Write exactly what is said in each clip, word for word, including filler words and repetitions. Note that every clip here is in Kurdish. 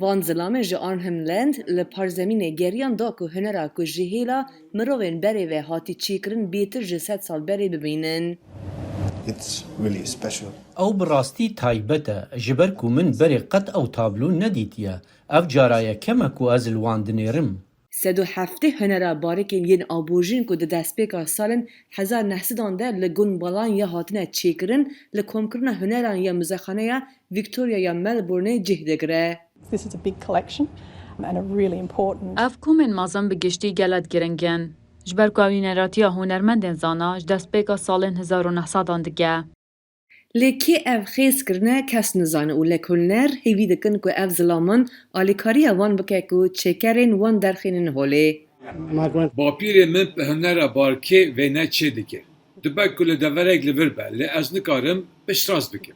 Van zilamên ji Arnhem Land li parzemînê geriyan da ku hunera ku ji hêla mirovên berê ve hatî çêkirin bêtir ji sed sal berê bibînin. It's really special. Ew bi rastî taybet e, ji ber ku min berê qet ew tablo nedîtiye. Ev cara yekem e ku ez li wan dinêrim. Sed û heftê hunera barikên yên abojîn ku di destpêka salên hezar neh sedan de li Gun Balanya hatine çêkirin, li komkirina huneran ya Muzexaneya Victoria ya Melbourneê cih digire. This is a big collection and a really important. Ev komên mezin bi giştî gelek giring in. Ji ber ku ew nûneratiya hunermendên zana ji destpêka salên hezar û neh sedan dike. Lê kê ev xêz kirine kes nizane û lêkolîner hêvî dikin ku ev zilaman alîkariya wan bike ku çêkerên wan derxînin holê. Bapîrê min bi hunera barkê vêne çê dikir. Dibe ku li deverek li vir be, lê ez nikarim piştrast bikim.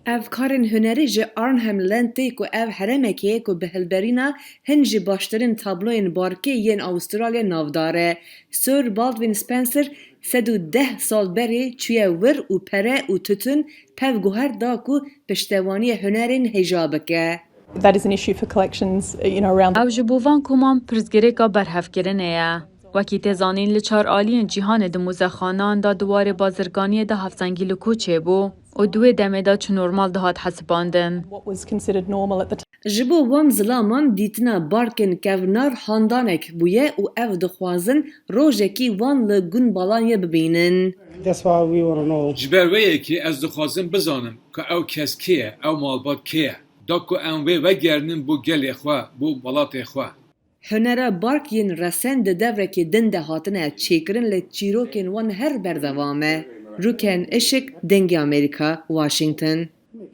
Ev karên hunerî ji Arnhem Land tê ku ev herêmekê ye ku bi hilberîna hin ji baştirîn tabloyên barkê yên Awistralya navdar e. Sir Baldwin Spencer sed û deh sal berê çûye wir û pere û tutun pev guhert da ku piştevaniyê hunerên hêja bike. That is an issue for collections, you know, around the Ev ji bo van koman pirsgirêka berhevkirinê ye. Wekî tê zanîn li çar aliyên cîhanê di muzexanan de di warê bazirganiyê de hevzengî li ku çêbû û di wê demê de çi normal dihat hesibandin. what was considered normal at the time. Ji bo wan zilaman dîtina barkên kevnar handanek bûye û ev dixwazin rojekî wan li Gun Balanya bibînin. That's why we want to know. Ji ber wê yekê ez dixwazim bizanim ku ew kes kê ye, ew malbat kê ye. Da ku em wê vegerînin bo gelê xwe, bo welatê xwe. Hunera bark yên resen di devrekî din de hatine çêkirin, lê çîrokên wan her berdewam e. Rûken Işik, Dengê Amerîka, Washington.